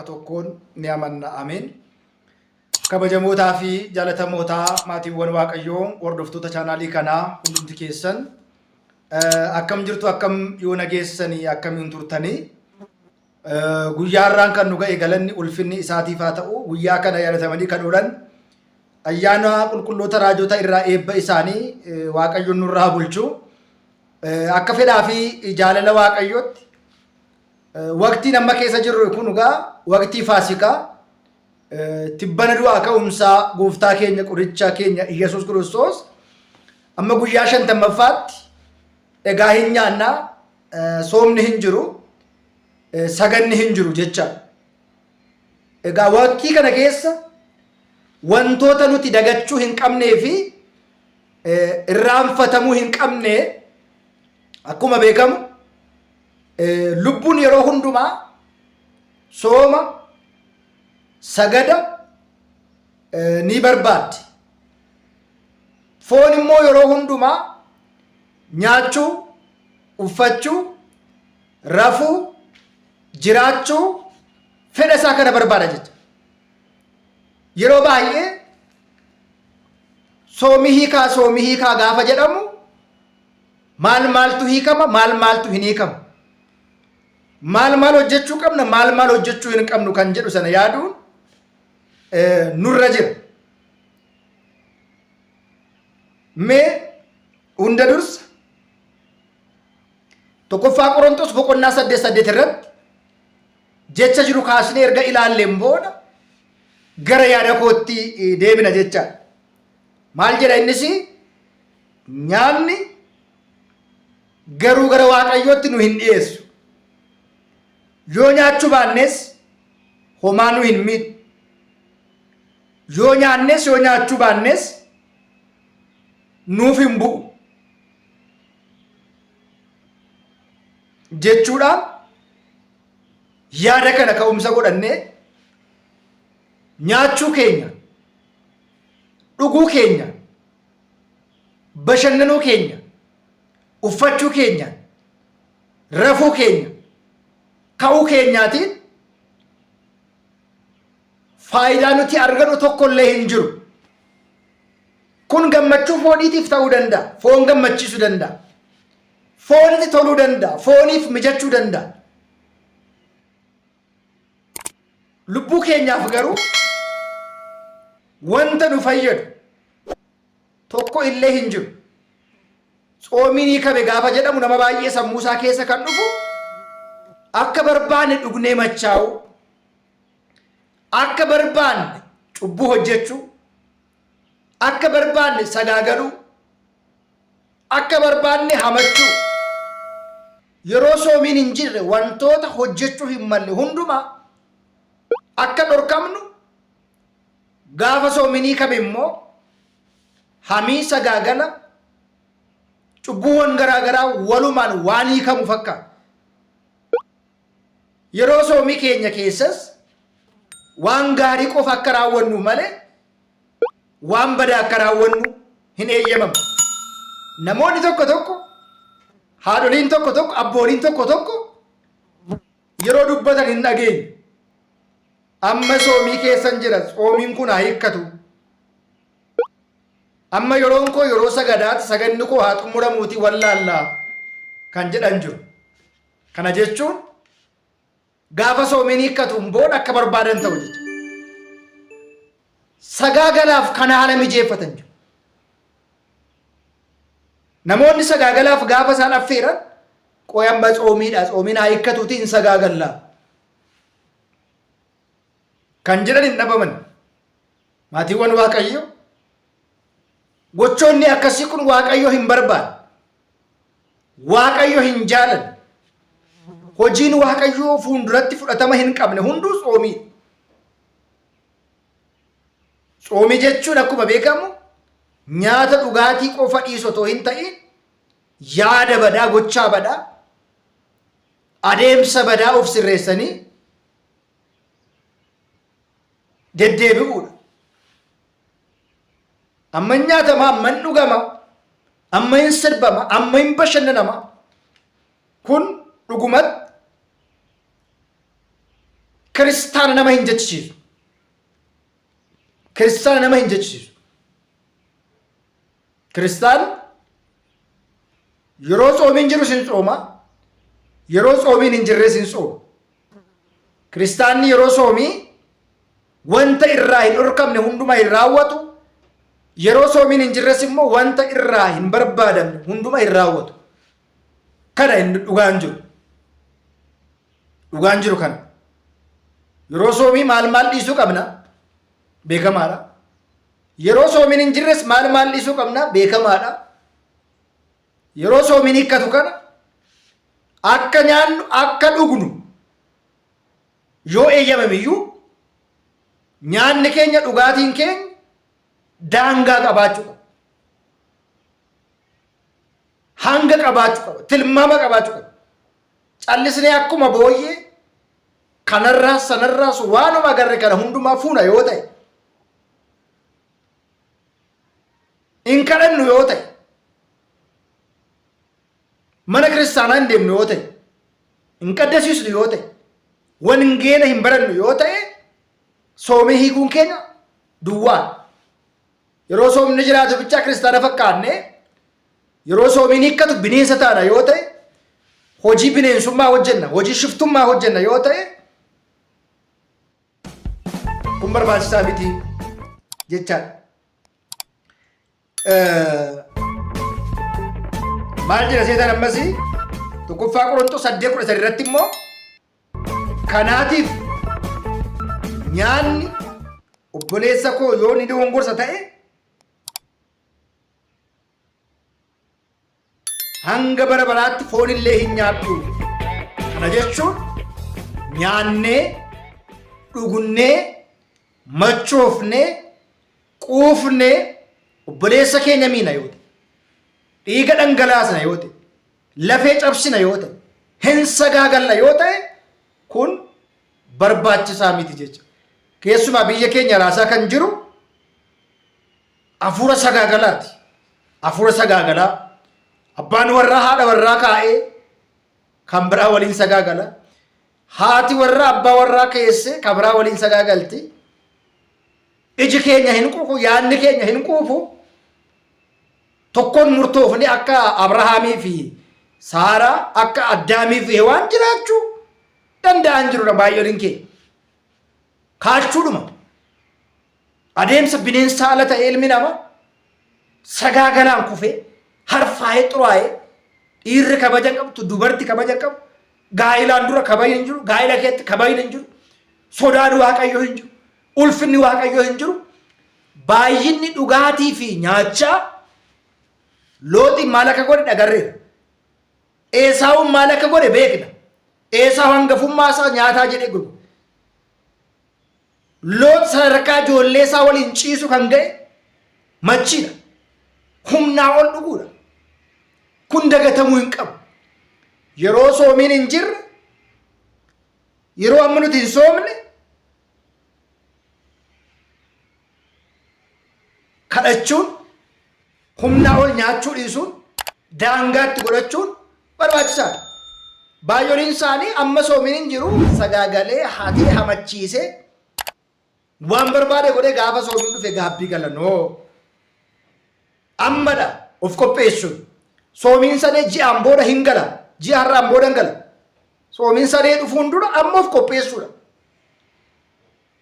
Waaqa tokkoon ni amanna. Ameen. Kabajamootaa fi jaalatamootaa maatiiwwan Waaqayyoo hordoftoota chaanaalii kanaa hundumti keessan akkam jirtu akkam yoo nageessanii akkamiin turtanii guyyaa har'aan kan nu ga'e galanni ulfinni isaatiif haa ta'u guyyaa kana yaadatamanii kan oolan ayyaana qulqulloota raajota irraa eebba isaanii Waaqayyoon nurraa bulchu akka fedhaa fi jaalala Waaqayyootti waqtiin amma keessa jirru kun egaa waqtii faasikaa tibbana du'aa ka'umsaa gooftaa keenya qoricha keenya Iyyasuus Kiristoos amma guyyaa shantammaffaatti egaa hin nyaannaa soomni hin jiru saganni hin jiru jecha. Egaa waqtii kana keessa wantoota nuti dagachuu hin qabnee fi irraanfatamuu hin qabne akkuma beekamu lubbuun yeroo hundumaa sooma sagada ni barbaaddi. Foon immoo yeroo hundumaa nyaachuu, uffachuu, rafuu, jiraachuu fedha isaa kana barbaada jecha. Yeroo baay'ee soomii hiikaa soomii hiikaa gaafa jedhamu maal maaltu hiikama maal maaltu hin hiikamu. Maal maal hojjechuu qabna maal maal hojjechuu hin qabnu kan jedhu sana yaaduun nurra jira. Mee hunda dursa tokkoffaa Qorontos boqonnaa 8:8 irratti jecha jiru kaasnee erga ilaalleen booda gara yaada kootti deebina jecha. Maal jedha innis nyaanni garuu gara Waaqayyootti nu hin dhiyeessu. Yoo nyaachuu baannes homaa nu hin miidhu. Yoo nyaannes yoo nyaachuu baannes nuuf hin bu'u. Jechuudhaan yaada kana ka'umsa godhannee nyaachuu keenya, dhuguu keenya, bashannanuu keenya, uffachuu keenya, rafuu keenya, ka'uu keenyaatiin faayidaa nuti argannu tokko illee hin jiru. Kun gammachuu fooniitiif ta'uu danda'a. Foon gammachiisuu danda'a. Foonitti toluu danda'a. Fooniif mijachuu danda'a. Lubbuu keenyaaf garuu wanta nu fayyadu tokko illee hin jiru. Tsoomiin hiikame gaafa jedhamu nama baay'ee sammuu isaa keessa kan dhufu akka barbaanne dhugnee machaa'uu, akka barbaanne cubbuu hojjechuu, akka barbaanne sagaagaluu, akka barbaanne hamachuu. Yeroo soomiin hin jirre wantoota hojjechuu hin malle hundumaa akka dhorkamnu gaafa soomiin hiikame immoo hamii sagaagala cubbuuwwan garaa garaa walumaan waan hiikamu fakkaata. Yeroo soomii keenya keessas waan gaarii qofa akka raawwannu malee waan badaa akka raawwannu hin eeyyamamu. Namoonni tokko tokko, haadholiin tokko tokko, abbooliin tokko tokko yeroo dubbatan hin dhageenyu. Amma soomii keessan jira, soomiin kun haa hiikkatu. Amma yeroon koo yeroo sagadaati, saganni koo haa xumuramuuti wallaallaa kan jedhan jiru. Kana jechuun gaafa soomiin hiikkatuun booda akka barbaadan ta'u jechuudha. Sagaagalaaf kan haala mijeeffatan jiru. Namoonni sagaagalaaf gaafa isaan affeeran qoy amma tsoomiidha tsoomiin haa hiikkatuuti hin sagaagallaa. Kan jedhan hin dhabaman. Maatiiwwan Waaqayyo gochoonni akkasii kun Waaqayyo hin barbaadu. Waaqayyo hin jaalanne. Hojiin Waaqayyoo fuulduratti fudhatama hin qabne hunduu tsoomii. Tsoomii jechuun akkuma beekamu nyaata dhugaatii qofa dhiisu otoo hin ta'in yaada badaa, gochaa badaa, adeemsa badaa of sirreessanii deddeebi'uudha. Amma hin nyaatama, amma hin dhugama, amma hin sirbama, amma hin bashannanama. Kun dhugumatti Kiristaana nama hin jechisiisu. Kiristaana nama hin jechisiisu. Kiristaan yeroo tsoomiin jirus hin tsooma, yeroo tsoomiin hin jirres hin tsooma. Kiristaanni yeroo soomii wanta irraa hin dhorkamne hundumaa hin raawwatu, yeroo soomiin hin jirres immoo wanta irraa hin barbaadamne hundumaa hin raawwatu. Kana inni dhugaan jiru. Dhugaan jiru kana. Yeroo soomii maal maal dhiisuu qabna? Beekamaadha. Yeroo soomiin hin jirres maal maal dhiisuu qabna? Beekamaadha. Yeroo soomiin hiikkatu kana akka nyaannu akka dhugnu yoo eeyyamame iyyuu nyaanni keenya dhugaatiin keenya daangaa qabaachuu qaba. Hanga qabaachuu qaba. Tilmaama qabaachuu qaba. Callisnee akkuma booyyee kanarraas sanarraas waanuma agarre kana hundumaa fuuna yoo ta'e hin kadhannu yoo ta'e mana kiristaanaa hin deemnu yoo ta'e hin qaddasiisnu yoo ta'e wangeela hin barannu yoo ta'e soomii hiikuun keenya duwwaadha. Yeroo soomni jiraatu bichaa kiristaana fakkaanne yeroo soomiin hiikkatu bineensa taana yoo ta'e hojii bineensummaa hojjenna hojii shiftummaa hojjenna yoo ta'e kun barbaachisaa miti jechaadha. Maal jedha seetaan ammas tokkoffaa Qorontos 8:13 irratti immoo kanaatiif nyaanni obboleessa koo yoo ni dogongorsa ta'e hanga bara baraatti foon illee hin nyaadhu. Kana jechuun nyaannee, dhugunnee, machoofnee, quufnee obboleessa keenya miina yoo ta'e, dhiiga dhangalaasna yoo ta'e, lafee cabsina yoo ta'e, hin sagaagalla yoo ta'e kun barbaachisaa miti jecha. Keessumaa biyya keenya raasaa kan jiru Hafuura sagaagalaati. Hafuura sagaagalaa. Abbaan warraa haadha warraa kaa'ee kan biraa waliin sagaagala. Haati warraa abbaa warraa keessee kan biraa waliin sagaagalti. Iji keenya hin quufu, yaadni keenya hin quufu. Tokkoon murtoofne akka Abrahaamii fi Saaraa, akka Addaamii fi Hewaan jiraachuu danda'an jirudha baay'ooliin keenya. Kaachuudhuma. Adeemsa bineensaa ala ta'e ilmi namaa sagaagalaan kufee harfaa'ee xuraa'ee dhiirri kabaja hin qabtu dubarti kabaja hin qabu gaa'ilaan dura kabajni hin jiru gaa'ila keetti kabajni hin jiru sodaan waaqayyoo hin jiru ulfinni waaqayyoo hin jiru baay'inni dhugaatii fi nyaachaa looxiin maal akka godhe dhagarreera. Eesaawun maal akka godhe beekna. Eesaaw hangafummaa isaa nyaataa jedhee gurgure. Loox sadarkaa ijoollee isaa waliin ciisu kan ga'e machiidha. Humnaa ol dhuguudha. Kun dagatamuu hin qabu. Yeroo soomiin hin jirre, yeroo amma nuti hin soomne, kadhachuun, humnaa ol nyaachuu dhiisuun, daangaatti godhachuun barbaachisaadha. Baay'oliin isaanii amma soomiin hin jiru sagaagalee hatee hamachiisee waan barbaade godhee gaafa soomiin dhufe gaabbii gala noo. Ammadha of qopheessuun. Soomiin sanee ji'aan booda hin gala. Ji'a har'aan booda hin gala. Soomiin sanee dhufuun dura amma of qopheessuudha.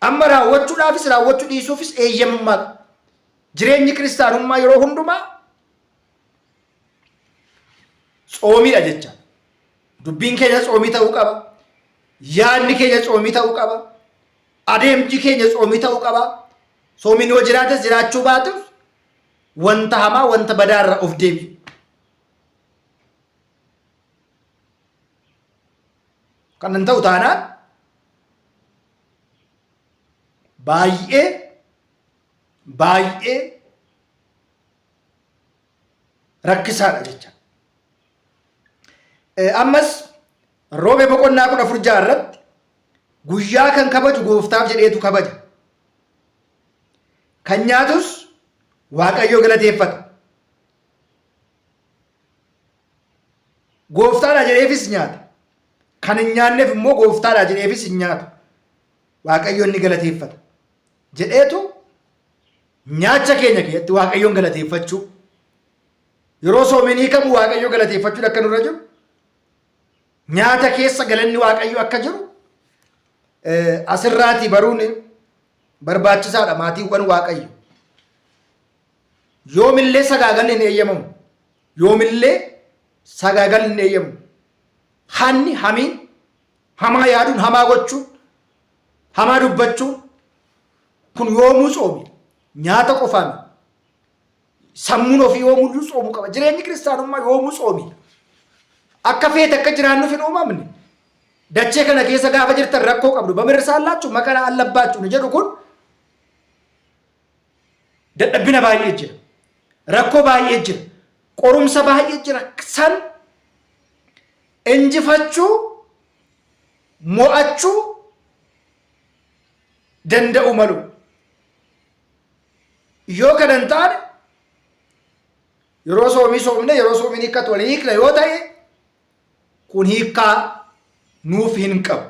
Amma raawwachuudhaafis raawwachuu dhiisuufis eeyyamummaa qaba. Jireenyi kiristaanummaa yeroo hundumaa tsoomiidha jecha. Dubbiin keenya tsoomii ta'uu qaba. Yaadni keenya tsoomii ta'uu qaba. Adeemsi keenya tsoomii ta'uu qaba. Soomiin yoo jiraates jiraachuu baatus wanta hamaa wanta badaa irraa of deebi'u. Kan hin ta'u taanaan baay'ee baay'ee rakkisaadha jecha. Ammas Roomee boqonnaa 14:6 irratti guyyaa kan kabaju gooftaaf jedheetu kabaja. Kan nyaatus Waaqayyoo galateeffata. Gooftaadha jedheefis nyaata. Kan hin nyaanneef immoo gooftaadha jedheefis hin nyaatu. Waaqayyoon ni galateeffata jedheetu nyaacha keenya keessatti Waaqayyoon galateeffachuu yeroo soomiin hiikamu Waaqayyo galateeffachuun akka nurra jiru nyaata keessa galanni Waaqayyo akka jiru asirraatii baruun barbaachisaadha maatiiwwan Waaqayyo. Yoomillee sagaagalli hin eeyyamamu. Yoomillee sagaagalli hin eeyyamamu. Hanni, hamiin, hamaa yaaduun, hamaa gochuun, hamaa dubbachuun kun yoomuu tsoomi. Nyaata qofaa miti. Sammuun ofii yoomuyyuu tsoomuu qaba. Jireenyi kiristaanummaa yoomuu tsoomi. Akka feete akka jiraannuuf hin uumamne. Dachee kana keessa gaafa jirtan rakkoo qabdu. Bamirrisaallaachuu makana allabbaachuu ni jedhu kun Dadhabbina baay'ee jira. Rakkoo baay'ee jira. Qorumsa baay'ee jira. San injifachuu, mo'achuu danda'u malu. Yoo kana hin taane yeroo soomii soomne yeroo soomiin hiikkatu waliin hiikna yoo ta'e kun hiikkaa nuuf hin qabu.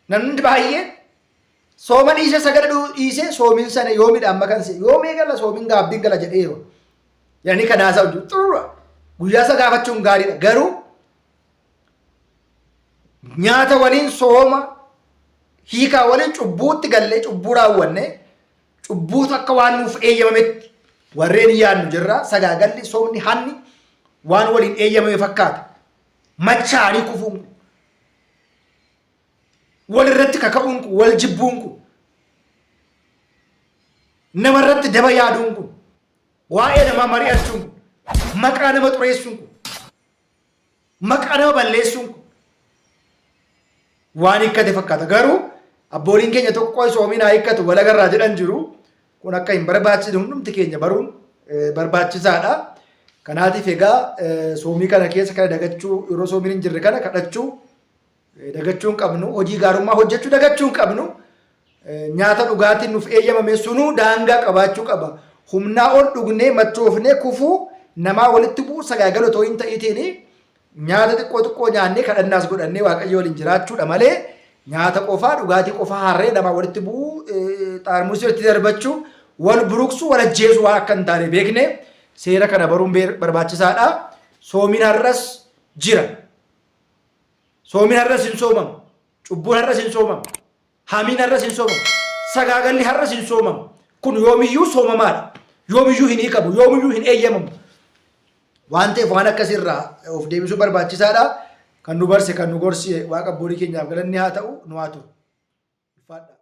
Namni baay'een sooma dhiisee sagada dhiisee soomin sana yoomidha amma kan yoom eegala soomin gaabbiin gala jedheeru. Yani kan haasa'u jiru xurura. Guyyaa isa gaafachuun gaariidha. Garuu nyaata waliin sooma hiikaa waliin cubbuutti gallee cubbuu raawwanne cubbuutu akka waan nuuf eeyyamametti warreen yaadnu jirra. Sagaagalli soomni hanni waan waliin eeyyamame fakkaata. Machaanii kufuun kun wal irratti kaka'uun kun wal jibbuun kun nama irratti daba yaaduun kun waa'ee namaa mari'achuun kun maqaa nama xureessuun kun maqaa nama balleessuun kun waan hiikkate fakkaata. Garuu abbooliin keenya tokko soomiin haa hiikkatu walagarraa jedhan jiru. Kun akka hin barbaachisne hundumti keenya baruun barbaachisaadha. Kanaatiif egaa soomii kana keessa kana dagachuu yeroo soomiin hin jirre kana kadhachuu dagachuu hin qabnu. Hojii gaarummaa hojjechuu dagachuu hin qabnu. Nyaata dhugaatiin nuuf eeyyamame sunuu daangaa qabaachuu qaba. Humnaa ol dhugnee machoofnee kufuu namaa walitti bu'uu sagaagala otoo hin ta'iitiin nyaata xiqqoo xiqqoo nyaannee kadhannaas godhannee Waaqayyo waliin jiraachuudha malee nyaata qofaa dhugaatii qofaa harree namaa walitti bu'uu xaarmusii walitti darbachuu wal buruqsuu wal ajjeesuu waan akka hin taane beekne seera kana baruun barbaachisaadha. Soomiin har'as jira. Soomiin har'as hin soomamu. Cubbuun har'as hin soomamu. Hamiin har'as hin soomamu. Sagaagalli har'as hin soomamu. Kun yoomiyyuu soomamaadha. Yoomiyyuu hin hiikamu. Yoomiyyuu hin eeyyamamu. Waan ta'eef waan akkasirraa of deebisuu barbaachisaadha. Kan nu barse kan nu gorse Waaqa abbootii keenyaaf galanni haa ta'u nu haa turu. Ulfaadhaa.